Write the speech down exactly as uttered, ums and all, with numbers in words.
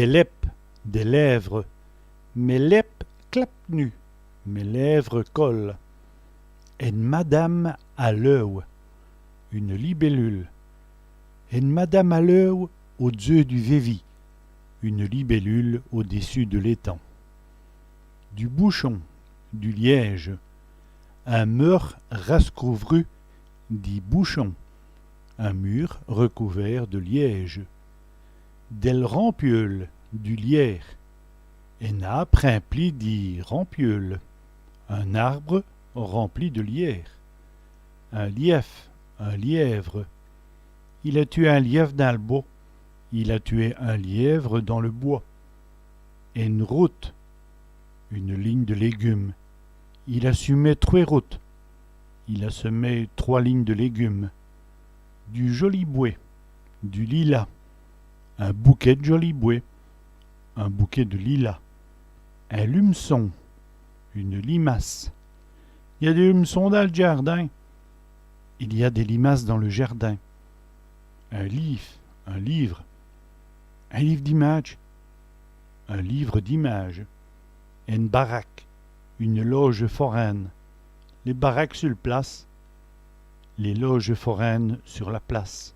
Dès lèpes, des lèvres. Mès lèpes clap'nut, mes lèvres collent. Ène madame à l'eûwe, une libellule. Ène madame à l'eûwe au-d'zeû du vèvî, une libellule au-dessus de l'étang. Du bouchon, du liège. In mur rascouvru di bouchon, un mur recouvert de liège. Dèl rampieûle, du lierre. In-âbe rimpli di rampieûle, un arbre rempli de lierre. In liève, un lièvre. Il a tuwè in liève dins l' bwès. Il a tué un lièvre dans le bois. Ène route, une ligne de légumes. Il a sèmè trwès routes. Il a semé trois lignes de légumes. Du jolibwès, du lilas. In bouquèt d' jolibwès, un bouquet de lilas. In lumeçon, une limace. I gn-a dès lumeçons dins l' djârdin. Il y a des limaces dans le jardin. In lîve, un livre. In lîve d'imâdjes, un livre d'images. Ène baraque, une loge foraine. Lès baraques su l' place, les loges foraines sur la place.